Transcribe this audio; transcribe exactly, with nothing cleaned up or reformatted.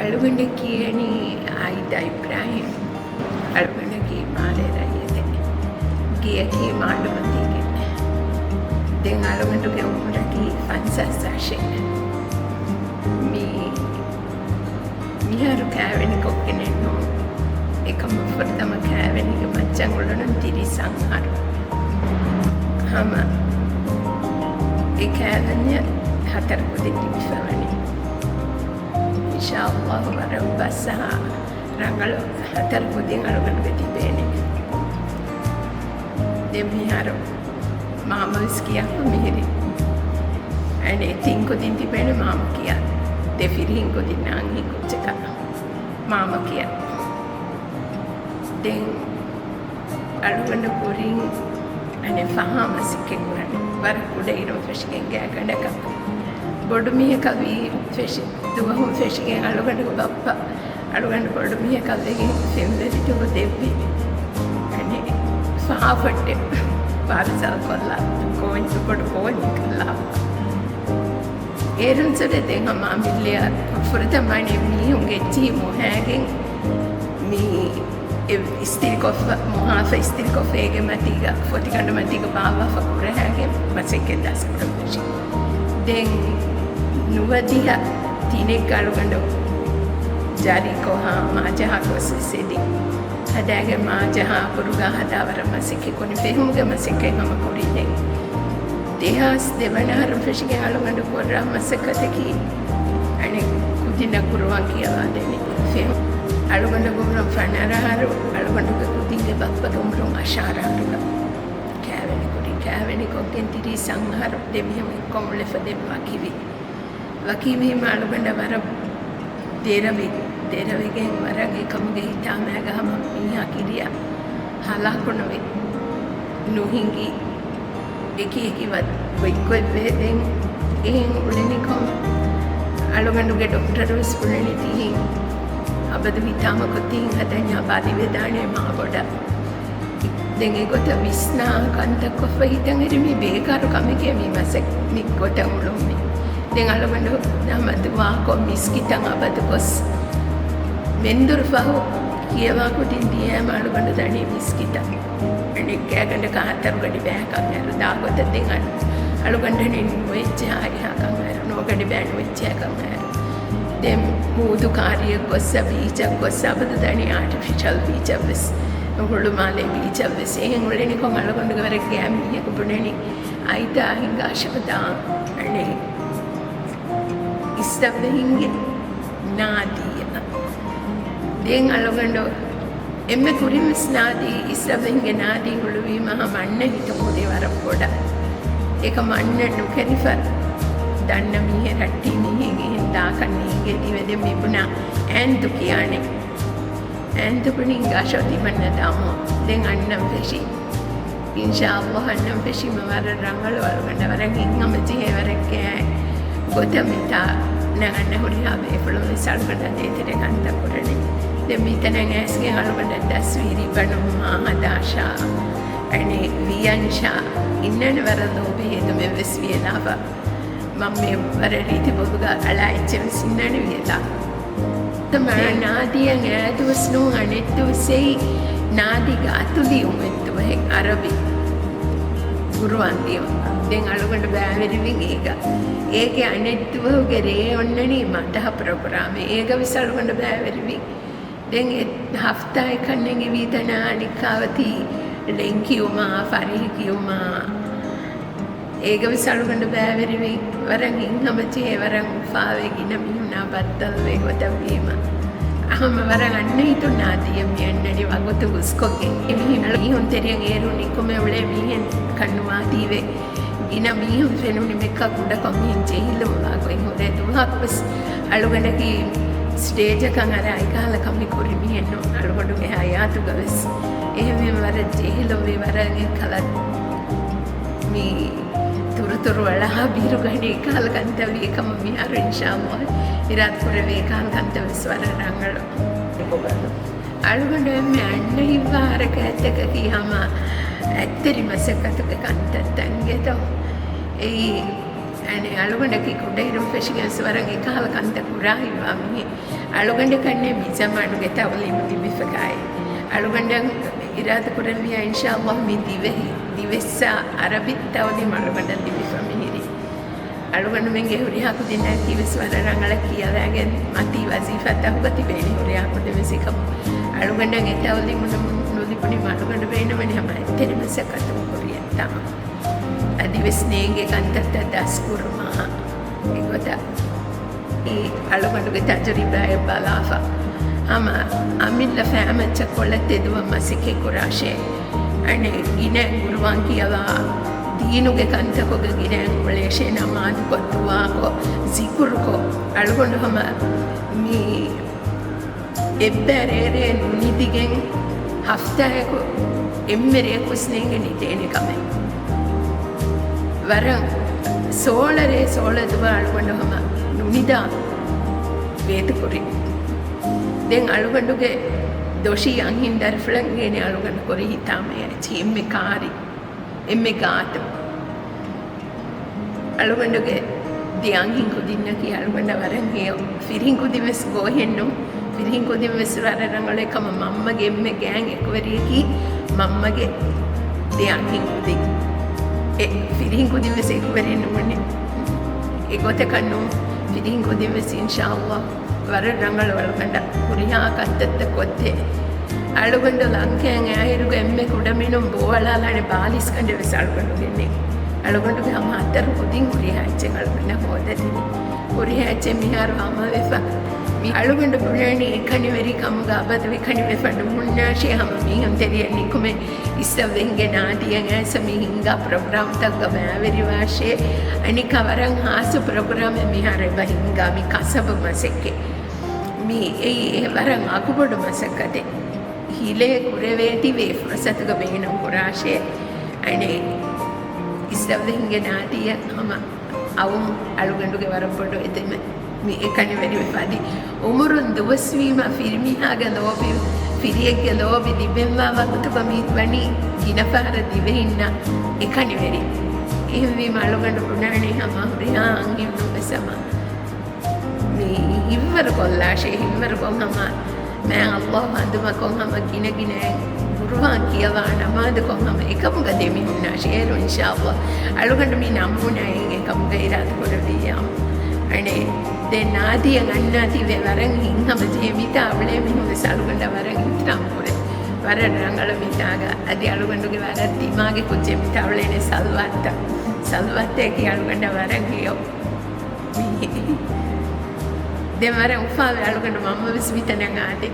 އަޅުގަނޑަށް ކިޔަނީ އާއިދާ އިބްރާހިމް. އަޅުގަނޑަކީ މާލޭ ރައްޔިތެއް. ގެއަކީ މާޑުމަތީގެ. ދެން އަޅުގަނޑުގެ އުމުރަކީ ފަންސާސް އަށެއް. މި މިހާރު ކާވެނި ކޮށްގެނެއް ނޫން. އެކަމަށް ފުރަތަމަ ކާވެނިގެ މައްޗަށް އުޅުނު ތިރީސް އަހަރު. ހަމަ އެ ކާވެންޏަށް ހަތަރު ކުދިން ލިބިފަވަނީ. އިންޝާﷲ ވަރަށް ބަސްއަހާ ރަނގަޅު ހަތަރު ކުދިން އަޅުގަނޑުގެ ތިބޭނެ. ދެން މިހާރު މާމަވެސް ކިޔާފަ މިހިރީ. އަނެއް ތިން ކުދިން ތިބޭނެ މާމަ ކިޔާ. ދެ ފިރިހެން ކުދިން ނާން ހިނގުއްޖަކަށް މާމަ ކިޔާ. ދެން އަޅުގަނޑު ކުރިން އަނެއް ފަހާ މަސައްކަތް ކުރަނީ. ވަރަށް ކުޑައިރުން ފެށިގެން ގާތްގަނޑަކަށް ބޮޑު މީހަކަށް ވީ ފެށި، ދުވަހުން ފެށިގެން އަޅުގަނޑުގެ ބައްޕަ އަޅުގަނޑު ބޮޑު މީހަކަށް ވެގެން ފެންވެލި ދުވަހު ދެއްވި. އަނެއް ފަހާ ފޮއްޓެއް ޕާސަލް ކޮށްލާ، ކޯން ބޮޑު ކޯން ކޮށްލާ. އޭރުން ސުރެ ދެން ހަމަ އަމިއްލައަށް ފުރަތަމަ އަނެއް މީހުން އެއްޗިހި މޮހާގެން މި އެ އިސްތިރިކޮށްފަ، މޮހާފަ އިސްތިރިކޮށްފަ އޭގެ މަތީގަ ފޮތިގަނޑު މަތީގަ ބާއްވާފަ ކުރަހާގެން މަސައްކަތް ދަސްކުރަން ފެށި. ދެން ނުވަދިހަ ތިނެއްގަ އަޅުގަނޑު ޖާރީކޮށް ހާ މާޖަހާ ގޮސް ވެސް އެދި. ހަދާގެން މާޖަހާ އަކުރުގަ ހަދާ ވަރަށް މަސައްކަތް ކުރި ފެހުމުގެ މަސައްކަތް ހަމަ ކުރި. ދެން ދެހާސް ދެވަނަ އަހަރުން ފެށިގެން އަޅުގަނޑު ކުރާ މަސައްކަތަކީ އަނެއް ކުދިންނަށް ޤުރުއާން ކިޔަވާދޭނެ ފެހުން. އަޅުގަނޑުގެ އުމުރުން ފަނަރަ އަހަރު، އަޅުގަނޑުގެ ކުދިންގެ ބައްޕަގެ އުމުރުން އަށާރަ އަހަރުގަ ކާވެނި ކުރި. ކާވެނި ކޮށްގެން ތިރީސް އަހަރު ދެމީހުން އެއްކޮށް އުޅެފަ ދެން ވަކިވި. ވަކިވީމަ އަޅުގަނޑަށް ވަރަށް ދެރަވި، ދެރަވެގެން ވަރަށް އެކަމުގެ ހިތާމައިގަ ހަމަ މީހާ ކިރިޔާ ހަލާކުނުވެ ނުހިނގި އެކި އެކި ވަ-، ގޮތްގޮތްވެ ދެން އެހެން އުޅެނިކޮށް އަޅުގަނޑުގެ ޑޮކްޓަރުވެސް ބުނަނީ ތިހިން އަބަދު ހިތާމަކޮށް ތިހިން ހަދަންޏާ ބަލިވެދާނެ މާބޮޑަށް. ދެން އެގޮތަށް ވިސްނާ ކަންތައްކޮށްފަ ހިތަށް އެރި މީ ބޭކާރު ކަމެކޭ މީ މަސައް-، މި ގޮތަށް އުޅުން މީ. ދެން އަޅުގަނޑު ހަމަ ދުޢާކޮށް މިސްކިތަށް އަބަދުކޮށް މެންދުރު ފަހު ކިޔަވާ ކުދިން ދިޔައިމަ އަޅުގަނޑު ދަނީ މިސްކިތަށް. އަނެއް ގާތްގަނޑަކަށް ހަތަރު ގަޑި ބަޔަކަށް އަރު ދާ ގޮތަށް ދެން އަން-، އަޅުގަނޑަށް ނުވެއްޖެ ހާއިހާކަށް އަރު، ނޯގަޑި ބަޔަށް ނުވެއްޖެހާކަށް އަރު. ދެން މޫދު ކާރިއަށް ގޮއްސަ ބީޗަށް ގޮއްސަ އަބަދު ދަނީ އާޓިފިޝަލް ބީޗަށް ވެސް. ހުޅުމާލޭ ބީޗަށް ވެސް. އެހެން އުޅެނިކޮށް އަޅުގަނޑުގެ ވަރަށް ގާތް މީހަކު ބުނަނީ އައިތާ ހިނގާ ޝަހަދާ އަނެއް އިސްރަފްވެހިންގެ ނާދީއަށް. ދެން އަޅުގަނޑު އެންމެ ކުރިން ވެސް ނާދީ، އިސްރަފްވެހިންގެ ނާދީ ހުޅުވީމަ ހަމަ އަންނަ ހިތުން ހުރީ ވަރަށް ބޮޑަށް. އެކަމަށް އަންނަ ނުކެރިފަ ދަންނަ މީހެއް ރައްޓެހި މީހެއް އެހެން ދާކަށް ނޭނގޭތީވެ ދެން މިބުނާ އައިންތު ކިޔާނެ. އައިންތު ބުނި ހިނގާ ޝަހަދާ ތިމަންނަ ދާމު. ދެން އަންނަން ފެށި. އިންޝާﷲ އަންނަން ފެށީމަ ވަރަށް ރަނގަޅު އަޅުގަނޑަށް ވަރަށް ހިތްހަމަޖެހޭ ވަރަށް ގާތް ގޮތަށް މިތާ ނަގަންނަ ހުރިހާ ބޭފުޅުން ވެސް އަޅުގަނޑަށް ދޭތެރޭ ކަންތައް ކުރަނީ. ދެން މިތަނަށް އައިސްގެން އަޅުގަނޑަށް ދަސްވީ ރިބަނު މާ ހަދާށާ އަނެއް ވިޔަންޝާ އިންނަން ވަރަށް ލޯބި ހެދުމެއް ވެސް ވިޔަލާފަ. މަންމަ ވަރަށް ރީތި ބޮލުގަ އަޅާ އެއްޗެއް ވެސް އިންނާނެ ވިޔަލާ. ތަމާ ނާދީއަށް އައިދުވަސް ނޫން އަނެއްދުވަސް އެއީ ނާދީގެ އަތުލިޔުމު އެއްދުވަހެއް އަރަބި ޤުރުއާން ލިޔުން. ދެން އަޅުގަނޑު ބައިވެރިވިން އޭގަ. އޭގެ އަނެއްދުވަހުގެ ރޭ އޮންނަނީ މަދަހަ ޕްރޮގްރާމެއް. އޭގަ ވެސް އަޅުގަނޑު ބައިވެރިވި. ދެން އެ ހަފްތާއެއް ކަންނެނގެވީތަނާ ނިކާވަތީ ޅެން ކިޔުމާ، ފަރިހި ކިޔުމާ، އޭގަ ވެސް އަޅުގަނޑު ބައިވެރިވި. ވަރަށް ހިތްހަމަޖެހޭ، ވަރަށް އުފާވޭ، ގިނަ މީހުންނާ ބައްދަލުވޭ ގޮތަށް ވީމަ. ހަމަ ވަރަށް އަންނަ ހިތުން ނާދީއަށް މި އަންނަނީ ވަގުތު ހުސްކޮށްގެން. އެމީހުން މީހުން ތެރެއަށް އޭރު ނިކުމެ އުޅޭ މީހެއް ކަން ނުވާތީވެ. ގިނަ މީހުން ފެނުނީ މެއްކާ ކުޑަކޮށް މިހެން ޖެހިލުންވާ ގޮތް ހުރޭ ދުވަހަކުވެސް އަޅުގަނޑަކީ ސްޓޭޖަކަށް އަރާ އެކަހަލަ ކަމެއް ކުރި މީހެއް ނޫން އަޅުގަނޑުގެ ހަޔާތުގަ ވެސް. އެހެންވީމަ ވަރަށް ޖެހިލުންވީ ވަރަށް އެއްކަލަ މި ތުރުތުރު އަޅާ ބިރުގަނޑި އެކަހަލަ ކަންތައް ވީ އެކަމަށް މިހާރު އިންޝާﷲ އިރާދަކުރެވޭ އެކަހަލަ ކަންތައް ވެސް ވަރަށް ރަނގަޅު. އަޅުގަނޑު އެންމެ އަންނަ ހިތްވާ ހަރަކާތްތަކަކީ ހަމަ އަތްތެރި މަސައްކަތުގެ ކަންތައްތައް އިނގޭތޯ. އެއީ އަނެއް އަޅުގަނޑަކީ ކުޑައިރުން ފެށިގެން ވެސް ވަރަށް އެކަހަލަ ކަންތައް ކުރާ ހިތްވާ މީހެއް. އަޅުގަނޑަކަށްނޭ މި ޒަމާނުގެ ތައުލީމު ލިބިފަކާއި. އަޅުގަނޑަށް އިރާދަކުރެއްވިޔާ، އިންޝާﷲ، މި ދިވެހި، ދިވެއްސާ އަރަބި ތައުލީމު އަޅުގަނޑަށް ލިބިފަ މިހިރީ. އަޅުގަނޑުމެންގެ ހުރިހާ ކުދިންނަކީ ވެސް ވަރަށް ރަނގަޅަށް ކިޔަވައިގެން މަތީ ވަޒީފާތަކުގަ ތިބޭނީ ހުރިހާ ކުދިން ވެސް އެކަމު. އަޅުގަނޑަށް އެ ތައުލީމު ނު-، ނުލިބުނީމަ އަޅުގަނޑު ބޭނުމެއް ނެތް ހަމަ އެތެރެ މަސައްކަތު ކުރިއަށް ތާ. އަދިވެސް ނޭނގޭ ކަންތައްތައް ދަސްކުރުމާ އެގޮތަށް އެ އަޅުގަނޑުގެ ތަޖުރިބާއެއް ބަލާފަ، ހަމަ އަމިއްލަ ފައިމައްޗަށް ކޮޅަށް ތެދުވަން މަސައްކަތް ކުރާށޭ. އަނެއް ގިނަ ގުރުއާން ކިޔަވާ، ދީނުގެ ކަންތަކުގަ ގިނަ އުޅޭށޭ، ނަމާދުކޮށް، ދުޢާކޮށް، ޒިކުރުކޮށް، އަޅުގަނޑު ހަމަ މި އެއްބައި ރޭރޭ ނުނިދިގެން ހަފްތާއަކު އެންމެ ރެޔަކު ވެސް ނޭނގެ ނިދޭނެ ކަމެއް. ވަރަށް ސޯޅަ ރޭ ސޯޅަ ދުވަހު އަޅުގަނޑު ހަމަ ނުނިދާ ވޭތުކުރި. ދެން އަޅުގަނޑުގެ ދޮށީ އަންހެން ދަރިފުޅަށް އިނގޭނެ އަޅުގަނޑު ކުރި ހިތާމަޔާ އެއްޗެއް އެންމެ ކާރި، އެންމެ ގާތު. އަޅުގަނޑުގެ ދެ އަންހެން ކުދިންނަކީ އަޅުގަނޑަށް ވަރަށް ހެޔޮ. ފިރިހެން ކުދިން ވެސް ގޯހެއް ނޫން. ފިރިހެން ކުދިން ވެސް ވަރަށް ރަނގަޅު. އެކަމަށް މަންމަގެ އެންމެ ގާތް އެކުވެރިޔަކީ މަންމަގެ ދެ އަންހެން ކުދިން. އެ ފިރިހެން ކުދިން ވެސް އެކުވެރި ނޫން. އެގޮތަކަށް ނޫން. ފިރިހެން ކުދިން ވެސް އިންޝާﷲ ވަރަށް ރަނގަޅު އަޅުގަނޑަށް ހުރިހާ ކަންތައްތައް ކޮށްދޭ. އަޅުގަނޑު ލަންކައިން އާހިރުގަ އެންމެ ކުޑަމިނުން ބޯއަޅާލާނެ ބާލިސް ކަނޑެއް ވެސް އަޅުގަނޑުގެ ނެތް. އަޅުގަނޑުގެ ހަމަ ހަތަރު ކުދިން ހުރިހާ އެއްޗެއް އަޅުގަނޑަށް ހޯދަދިނީ. ހުރިހާ އެއްޗެއް މިހާރު ހަމަވެފަ. މި އަޅުގަނޑު ބުނާނީ އެކަނިވެރި ކަމުގަ އަބަދު އެކަނިވެފަ ނުހުންނާށޭ، ހަމަ މީހުން ތެރެއަށް ނިކުމެ އިސްތަށް ވެހިނގެ ނާދިޔަ އައިސް މި ހިންގާ ޕްރޮގްރާމްތަކުގަ ބައިވެރިވާށޭ. އަނެއްކާ ވަރަށް ހާއްސަ ޕްރޮގްރާމެއް މިހާރު އެބަ ހިންގާ މި ކަސަބު މަސައްކަތް. މި އެއީ ވަރަށް އަގުބޮޑު މަސައްކަތެއް. ހިލޭ ކުރެވޭތީވެ ފުރުސަތުގަ ބޭނުން ކުރާށޭ. އަނެއް އިސްތަށް ވެހިނގެ ނާދިޔަ ހަމަ އައުމު އަޅުގަނޑުގެ ވަރަށް ބޮޑު އެދެމެއް. މި އެކަނިވެރިވެފަ އަދި އުމުރުން ދުވަސްވީމަ ފިރިމީހާގެ ލޯބި، ފިރިއެއްގެ ލޯބި ލިބެންވާ ވަގުތުގަ މި ވަނީ ގިނަ ފަހަރަށް ދިވެހިންނަށް އެކަނިވެރި. އެހެންވީމަ އަޅުގަނޑު ބުނާނީ ހަމަ ހުރިހާ އަންހެންނުން ވެސް ހަމަ މި ހިތްވަރު ކޮށްލާށޭ، ހިތްވަރު ކޮށް ހަމަ މާތް ﷲ އަނދުމަކޮށް ހަމަ ގިނަ ގިނައިން ޤުރުއާން ކިޔަވާ، ނަމާދުކޮށް ހަމަ އެކަމުގަ ދެމިހުންނާށޭ. އޭރު އިންޝާﷲ އަޅުގަނޑު މި ނަމޫނާއެއް އެކަމުގަ އިރާދަ ކުރެއްވިއްޔާ. އަނެއް ދެން ނާދިޔަ އަންނާތީވެ ވަރަށް ހިތްހަމަޖެހޭ. މިތާ އުޅޭ މީހުން ވެސް އަޅުގަނޑަށް ވަރަށް އިޙްތިރާމް ކުރޭ. ވަރަށް ރަނގަޅު މިތާގަ. އަދި އަޅުގަނޑުގެ ވަރަށް ދިމާގެ ކުއްޖެއް މިތާ އުޅޭނެ ސަލްވާތްތައް. ސަލްވާތްތަކީ އަޅުގަނޑަށް ވަރަށް ހެޔޮ. ދެން ވަރަށް އުފާވެ އަޅުގަނޑު މަންމަ ވެސް މިތަނަށް އާދޭ.